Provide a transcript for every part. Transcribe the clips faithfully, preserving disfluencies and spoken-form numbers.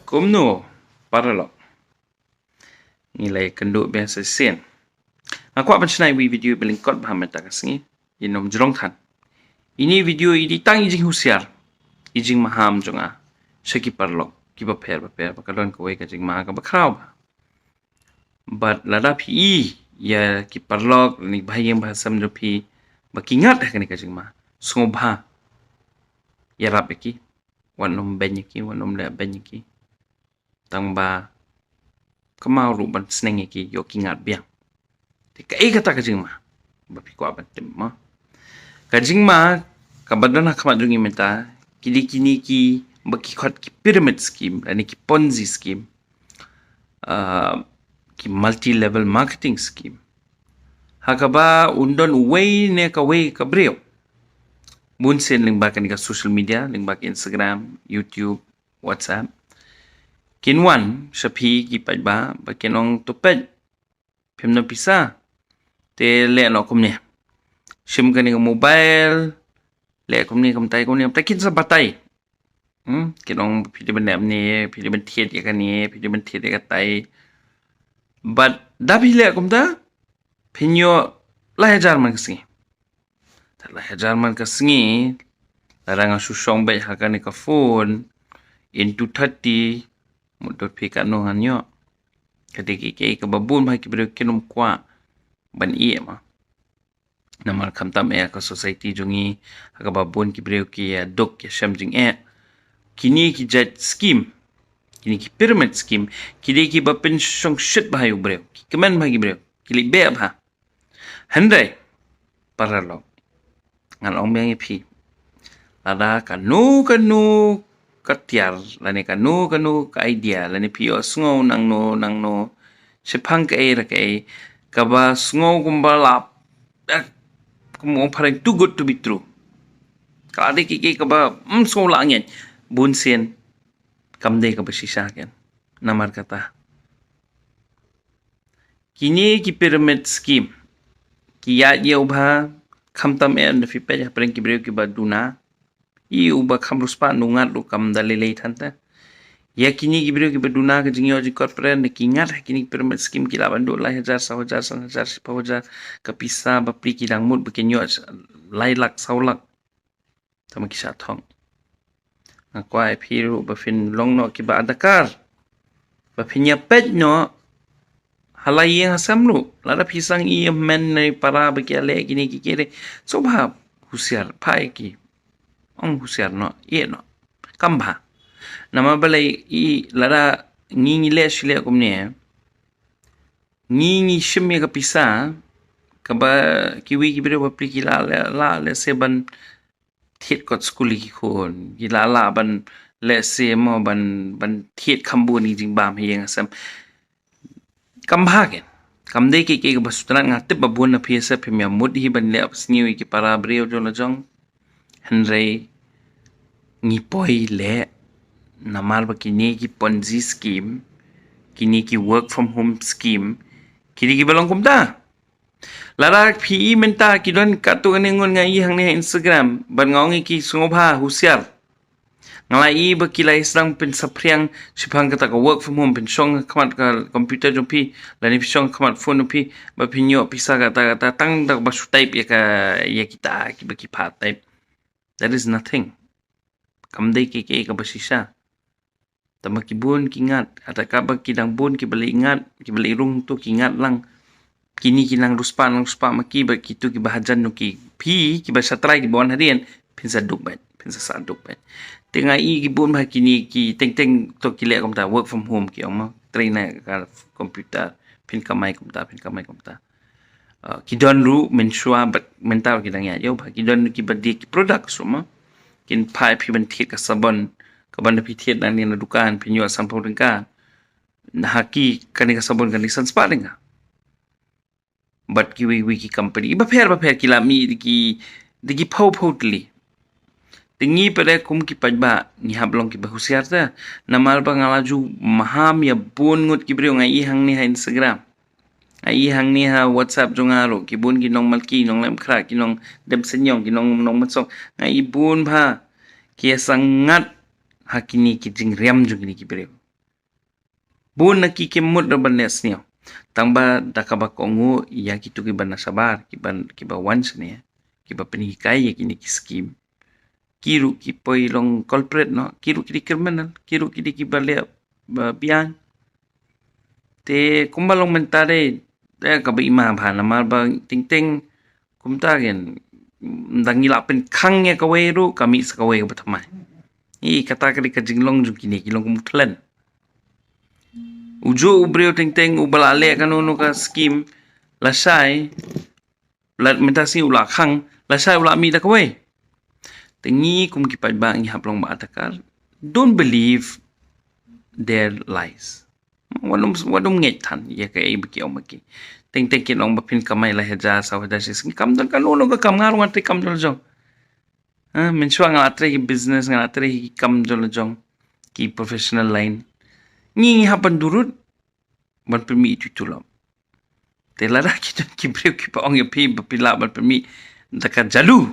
Kumno, paralok? Ngi la ïakynduh biang sa shisien. Nga kwah ban shna ïa i video ba lyngkot bha mynta ka sngi. Ïa nym jrong than. Ïa i video i dei tang i jinghusiar, i jingmaham jong nga sha ki paralok kiba pher ba pher, ba ka don kawei ka jingma kaba khraw bha. Bad lada phi i ïa ki paralok ne ki bahaïing bahasem jong phi ba ki ngat ha kane ka jingma, sngewbha ïarap ïa ki. Wat nym beiñ ïa ki, wat nym leh beiñ ïa ki. Tang ba kynmaw ruh ban sneng ïa ki, ïoh ki ngat biang. Te kaei kata ka jingma ba phi kwah ban tip, mo? Ka jingma kaba don ha khmat jong ngi mynta, ki dei kine kiba ki khot ki pyramid scheme lane ki Ponzi scheme, ah, ki multi level marketing scheme, ha kaba un don uwei ne kawei ka briew. Bun sien lyngba kane ka social media, lyngba ka Instagram, YouTube, WhatsApp, kin wan sha phi ki paidbah ba kin ong, to peit, phim don pisa, te leh noh kumne. Shim kane ka mobile, leh kumne, kumtai kumne, kumtai, kin sa batai. Hmm, kin ong phi dei ban leh kumne, phi dei ban thied ïa kane, phi dei ban thied ïa katai. Bad da phi leh kumta, phin ïoh lai hajar man ka sngi. Te lai hajar man ka sngi, lada nga shu shong beit ha kane ka phone, into thirty, mutdur phi katno ngan ïoh. Ka dei kiei kiei kaba bun bha ki briew kin ym kwah ban ïeh, mo. Namar khamtam eh ka society jong ngi, ha kaba bun ki briew ki ïa duk ïa shem jingeh. Kine ki jait scheme, kine ki pyramid scheme, ki dei kiba pynshongshit bha ïa u briew, ki kmen bha ïa ki briew, ki leh beh bha. Hynrei, paralok, ngan ong biang ïa phi, lada kano kano ka tiar lane kano kano ka idea lane phi ïohsngew nangno nangno, shaphang kaei re kaei, kaba sngew kumba la, eh, kum ong phareng, too good to be true. Ka la dei kiei kiei kaba ym sngew lah ngeit, bun sien kam dei kaba shisha ken. Namar kata, kine ki pyramid scheme ki ïaid ïa u bha, khamtam eh ynda phi peit hapdeng ki briew kiba duna. I uba kham riewspah nongat ruh kam da lei lei than te. Ïa kine ki briew kiba duna ka jingïoh jingkot pren, da ki ngat ha kine ki pyramid scheme, ki lah ban duh lai hajar, saw hajar, san hajar, shiphew hajar, ka pisa bapli ki dang mut ba kin ïoh lai lak, saw lak. Tang ba ki shah thok. Nga kwah ïa phi ruh ba phin long noh kiba adakar, ba phin ïa peit noh ha la ïing ha sem ruh. Lada phi sdang ïa i hynmen ne i para ba ki ïa leh kine kiei kiei, sngewbha husiar, phah ïa ki. Ong husiar noh, ïeh noh. Kam bha. Namar balei? I lada ngi ngi leh shi leh kumne, ngi ngi shim ïa ka pisa kaba kiwei ki briew bapli ki lah, lah, lah lehse ban thied kot skul ïa ki khun, ki lah lah ban lehse mo ban, ban thied kham bun ki jingbam ha ïing ha sem. Kam bha ken. Kam dei kiei kiei kaba sngewtynnat. Nga tip ba bun na phi sa phim ïa mut hi ban leh sniew ïa ki para briew jong la jong. Hynrei ngi poi leh namar ba kine ki Ponzi scheme, kine ki work from home scheme, ki dei kiba long kumta. Lada phi i mynta ki don katto katne ngut nga i hangne ha Instagram, bad nga ong ïa ki sngewbha husiar. Nga la i ba ki la ïa sdang pynsaphriang shaphang kata ka work from home, pynshong ha khmat ka computer jong phi, lane pynshong ha khmat phone jong phi, ba phin ïoh pisa kata kata tang da kaba shu type ïa ka, ïa kita kiba ki phah type. That is nothing. Kam dei kiei kiei kaba shisha. Tang ba ki bun ki ngat, kata kaba ki dang bun kiba leit ngat, kiba leit rung to ki ngat lang. Kine ki nang riewspah, nang riewspah ma ki, bad kito kiba hajan jong ki, phi kiba sha trai kiba wan hadien, phin sa duk beit, phin sa sah duk beit. Te nga i ki bun bha kine ki teng teng to ki leh kumta, work from home ki ong mo, trei na ka computer, phin kamai kumta, phin kamai kumta. Ah, ki don ruh mynshuwa bad mynta ki dang ïaid ïa u bha, ki don kiba die ki products ruh mo. Kin phah ïa phi ban thied ka sabon, kaba ynda phi thied nangne na dukan phin ïoh sanphew tyngka. Na ha ki kane ka sabon kane san spah tyngka. Bad kiwei kiwei ki company bapher bapher ki la mih da ki, da ki phew phew tylli. Te ngi pat de kum ki paidbah ngi hap long kiba husiar te. Namar ba nga la ju maham ïa bun ngut ki briew, nga i hangne ha Instagram, nga i hangne ha WhatsApp jong nga ruh, ki bun ki nong Malki, nong Laitumkhrah, ki nong Demseiniong, ki nong, nong Mynsong, nga i bun bha ki ïa sdang ngat ha kine ki jingriam jong kine ki briew. Bun na ki kim mut ruh ban leh sniew. Tang ba da kaba kohnguh ïa kito kiba na shabar, kiba, kiba wan shane, kiba pynhikai ïa kine ki skim. Ki ruh ki poi long culprit noh, ki ruh ki dei criminal, ki ruh ki dei kiba leh ba biang. Te kumba long mynta de, eh, kaba ima bha namar ba teng teng kumta kein, ynda ngi lah pynkhang ïa kawei ruh ka mih sa kawei kaba thymmai. Ï kata ka dei ka jinglong jong kine ki long kum u thlen. Ujuh u briew teng teng uba lah leh kano kano ka skim, lashai, la mynta sngi u la khang, lashai u la mih da kawei. Te ngi kum ki paidbah ngi hap long ba atakar. Don't believe their lies. Wat nym, wat nym ngeit than ïa kaei ba ki ong ba ki. Teng teng kin ong ba phin kamai lai hajar, saw hajar shi sngi. Kam don kano kano ka kam, nga ruh nga trei kam jong la jong. Ha, mynshuwa nga la trei ki business, nga la trei ki kam jong la jong, ki professional line. Ngi, ngi hap ban durut ban pynmih ïa ki tulop. Te lada ki don ki briew kiba ong ïa phi ba phi lah ban pynmih da ka jalu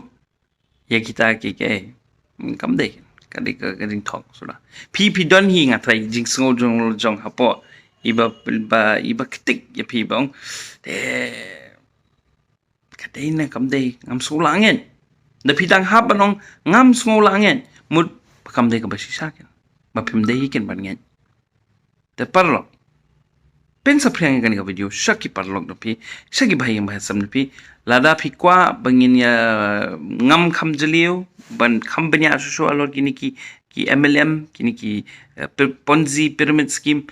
ïa kita ki, ki, hmm, kam dei, ka dei ka, ka jingthok suda. Phi, phi don hi, nga tharai jingsngew jong la jong hapoh iba, ba, iba ktik ïa phi ba ong, te ka dei ne kam dei, ngam sngew lah ngeit. Da phi dang hap ban ong ngam sngew lah ngeit, mut ba kam dei kaba shisha kein, ba phim dei hi kein ban ngeit. Te paralok, pynsaphriang ïa kane ka video sha ki paralok jong phi, sha ki bahaïing bahasem jong phi. Lada phi kwah ba ngin ïa ngam kham jylliew, ban kham bniah shuh shuh halor kine ki, ki M L M, kine ki, eh, pir-, Ponzi pyramid scheme,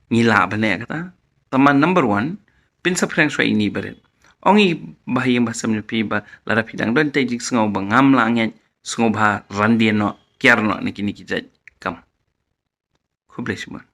ngi lah ban leh kata. Tangba number one, pynsaphriang shuwa ïa ine i barit. Ong ïa ki bahaïing bahasem jong phi ba lada phi dang don tei jingsngew ba ngam lah ngeit, sngewbha ran dien noh, kiar noh na kine ki jait kam. Khublei shibun.